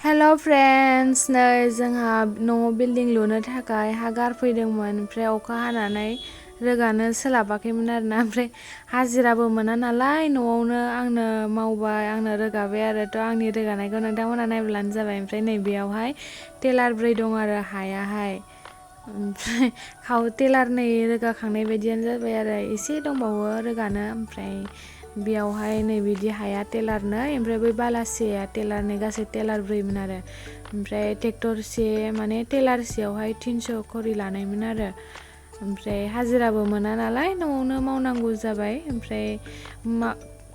Hello friends, नै जोंहा न'आव बिल्डिं लुनो थाखाय हा गारफैदोंमोन। ओमफ्राय अखा हानानै रोगानो सोलाबाखैमोन आरोना। ओमफ्राय हाजिराबो मोना नालाय न'आवनो आंनो मावबाय, आंनो रोगाबाय आरो। थ' आंनि रोगानायखौ नोंथांमोना नायब्लानो जाबाय। ओमफ्राय नै बेयावहाय टेलार 4 दं आरो हायाहाय। ओमफ्राय टेलार 2 रोगाखांनाय बायदियानो जाबाय आरो, एसे दंबावो रोगानो। ओमफ्राय बेयावहाय नै बिदि हाया टेलार 2, ओमफ्राय बै बालासिया टेलार 2, गासै टेलार 4 मोन आरो। ओमफ्राय ट्रेक्टरसे माने टेलारसेयावहाय 300 खरि लानायमोन आरो। ओमफ्राय हाजिराबो मोना नालाय न'आवनो मावनांगौ जाबाय। ओमफ्राय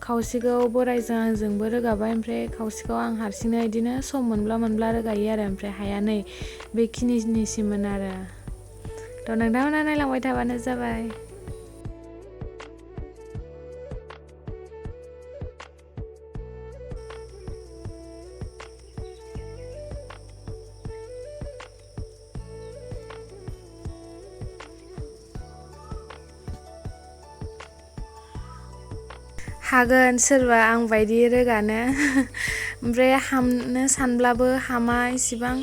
खावसेखौ बोरायजों आंजोंबो रोगाबाय, ओमफ्राय खावसेखौ आं हारसिंनो बिदिनो सम मोनब्ला रोगायो आरो। ओमफ्राय हाया नै बेखिनिसिममोन आरो। थ' नोंथांमोना नायलांबाय थाबानो जाबाय। हागोन सोरबा आं बायदि रोगानो। ओमफ्राय हामनो सानब्लाबो हामा इसिबां,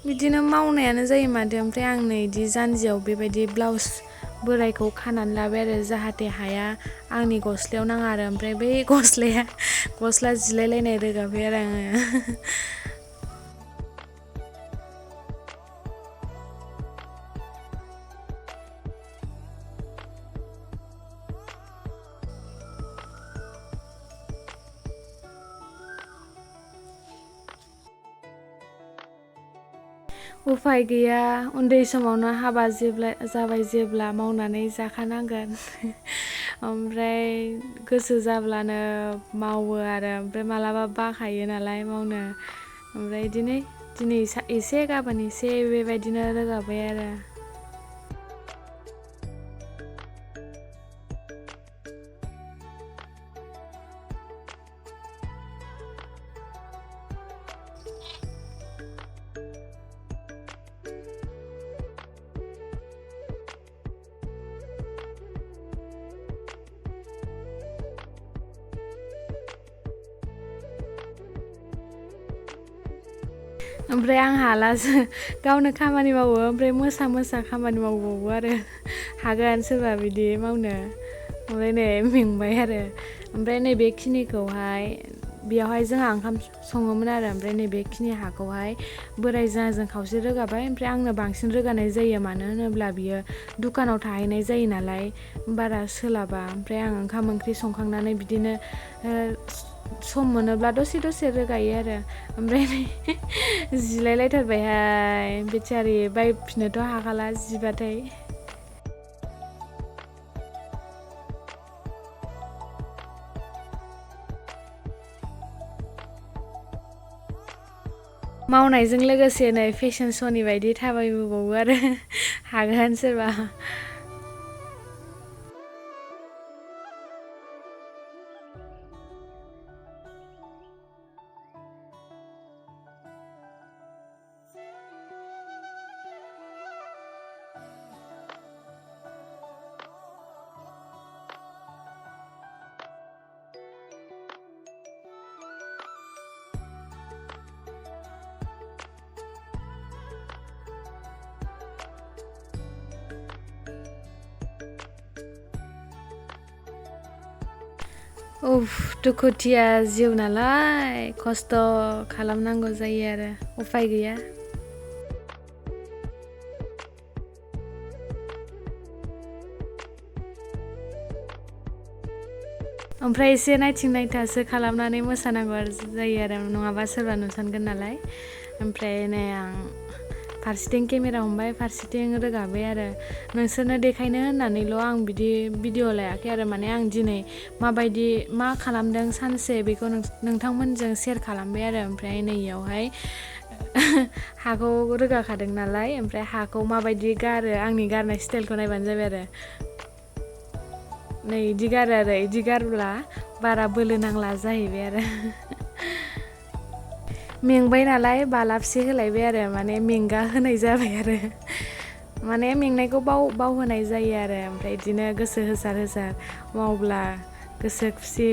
बिदिनो मावनायानो जायो माथो। ओमफ्राय आं नै बिदि जानजियाव बेबायदि ब्लाउस बोरायखौ खानानै लाबाय आरो, जाहाथे हाया आंनि गस्लायाव नाङा आरो। ओमफ्राय बै गस्ला जिलायलायनाय रोगाबाय आरो आङो। उफाय गैया, उन्दै समावनो हाबा जाबाय जेब्ला मावनानै जाखानांगोन। ओमफ्राय गोसो जाब्लानो मावो आरो। ओमफ्राय मालाबा बाखायो नालाय मावनो। ओमफ्राय दिनै एसे गाबोन एसे बेबायदिनो रोगाबाय आरो। ओमफ्राय आं हालासो, गावनो खामानि मावो, ओमफ्राय मोसा खामानि मावबावो आरो। हागोन सोरबा बिदि मावनो। ओमफ्राय नै मेंबाय आरो। ओमफ्राय नैबेखिनिखौहाय बेयावहाय जोंहा ओंखाम सङोमोन आरो। ओमफ्राय नैबेखिनि हाखौहाय बोरायजों आंजों खावसे रोगाबाय। ओमफ्राय आंनो बांसिन रोगानाय जायो, मानो होनोब्ला बियो दुखानाव थाहैनाय जायो नालाय बारा सोलाबा। ओमफ्राय आं ओंखाम ओंख्रि संखांनानै बिदिनो सम मोनोब्ला दसे रोगायो आरो। ओमफ्राय जिलायलायथारबायहाय बेचारि, बायफिननोथ' हाखाला जिबाथाय। मावनायजों लोगोसे नै फेशन श'नि बायदि थाबायबोबावो आरो। हागोन सोरबा। दुखुथिया जिउ नालाय खस्थ' खालामनांगौ जायो आरो, उफाय गैया। ओमफ्राय एसे नायथिं नायथासो खालामनानै मोसानांगौ जायो आरो, नङाबा सोरबा नुसनगोन नालाय। ओमफ्राय नै आं फारसेथिं केमेरा हमबाय, फारसेथिं रोगाबाय आरो। नोंसोरनो देखायनो होननानैल' आं बिदि भिडिअ' लायाखै आरो। माने आं दिनै मा खालामदों सानसे, बेखौ नोंथांमोनजों शेयार खालामबाय आरो। ओमफ्राय नैयावहाय हाखौ रोगाखादों नालाय, ओमफ्राय हाखौ माबायदि गारो, आंनि गारनाय स्टाइलखौ नायबानो जाबाय आरो। नै इदि गारो आरो, इदि गारब्ला बारा बोलो नांला जाहैबाय आरो। मेंबाय नालाय बालाबसे होलायबाय आरो, माने मेंगा होनाय जाबाय आरो। माने मेंनायखौ बावहोनाय जायो आरो। ओमफ्राय बिदिनो गोसो होसार मावब्ला गोसो खुसि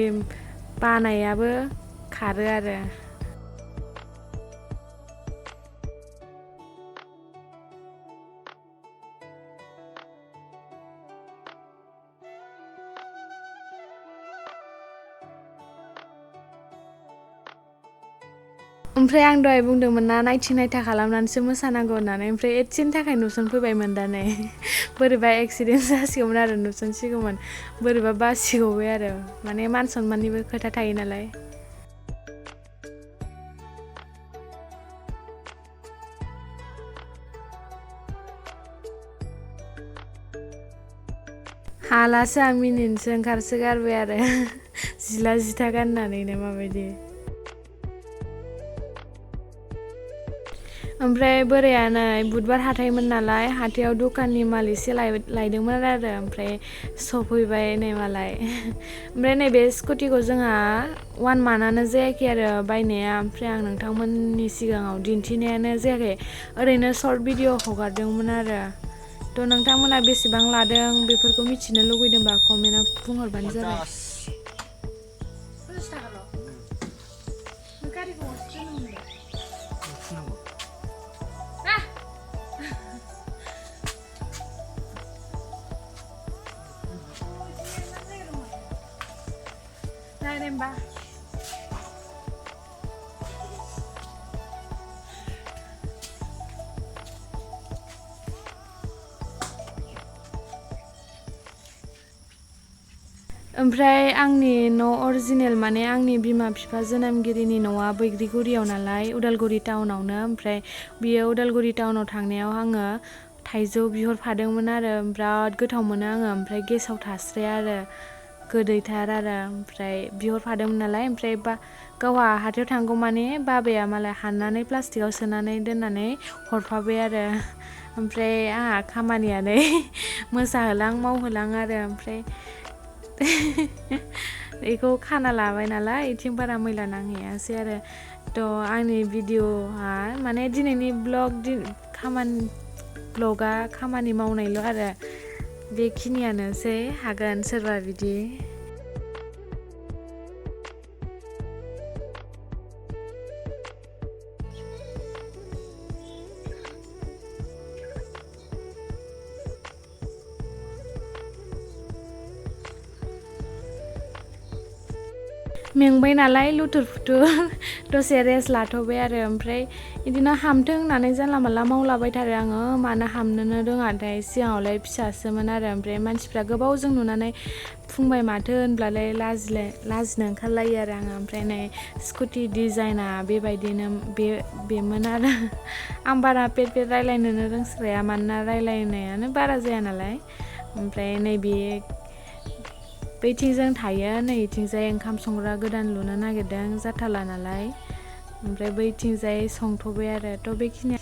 बानायाबो खारो आरो। ओमफ्राय आं दहाय बुंदोंमोन ना नायथि नायथा खालामनानैसो मोसानांगौ होननानै ओमफ्राय एसेनि थाखाय नुसनफैबायमोन दा नै बोरैबा एक्सिडेन्ट जासिगौमोन आरो नुसनसिगौमोन बोरैबा बासिगौबाय आरो माने मान सनमाननिबो खोथा थायो नालाय हालासो आं मिनिनोसो ओंखारसो गारबाय आरो जिला जिथा गाननानैनो माबायदि ओमफ्राय बोराया नै बुधबार हाथायमोन नालाय हाथायाव दखाननि माल एसे लायदोंमोन आरो ओमफ्राय सफैबाय नै मालाय ओमफ्राय नैबे स्कुटिखौ जोंहा 1 मान्थानो जायाखै आरो बायनाया ओमफ्राय आं नोंथांमोननि सिगाङाव दिन्थिनायानो जायाखै ओरैनो सर्ट भिडिअ हगारदोंमोन आरो थ' नोंथांमोना बेसेबां लादों बेफोरखौ मिथिनो लुगैदोंबा कमेन्टआव बुंहरबानो जाबाय Remba. ओमफ्राय आंनि न' अरिजिनेल माने आंनि बिमा बिफा जोनोमगिरिनि न'आ बैग्रिगुरियाव नालाय उदालगुरि टाउनावनो ओमफ्राय बियो उदालगुरि टाउनाव थांनायाव आङो थाइजौ बिहरफादोंमोन आरो बिराद गोथाव मोनो आङो ओमफ्राय गेसाव थास्राया आरो गोदैथार आरो ओमफ्राय बिहरफादोंमोन नालाय ओमफ्राय गावहा हाथायाव थांगौ माने बाबाया मालाय हाननानै प्लास्टिकआव सोनानै दोननानै हरफाबाय आरो ओमफ्राय आंहा खामानियानो मोसाहोलां मावहोलां आरो ओमफ्राय बेखौ खाना लाबाय नालाय इथिं बारा मैला नांहैयासै आरो थ' आंनि भिडिअ'आ माने दिनैनि ब्लगा खामानि मावनायल' आरो बेखिनियानोसै हागोन सोरबा बिदि मेंबाय नालाय लुथुर फुथुर दसे रेस्ट लाथ'बाय आरो ओमफ्राय बिदिनो हामथों होननानै जानला मानला मावलाबायथारो आङो मानो हामनोनो रोङाथाय सिगाङावलाय फिसासोमोन आरो ओमफ्राय मानसिफ्रा गोबावजों नुनानै फुंबाय माथो होनब्लालाय लाजिनो ओंखारलायो आरो आङो ओमफ्राय नै स्कुटि डिजाइना बेबायदिनो बेमोन आरो आं बारा पेट रायलायनोनो रोंस्राया मानोना रायलायनायानो बारा जाया नालाय ओमफ्राय नैबे बैथिंजों थायो नै इथिंजाय ओंखाम संग्रा गोदान लुनो नागिरदों जाथाला नालाय ओमफ्राय बैथिंजाय संथ'बाय आरो थ' बेखिनि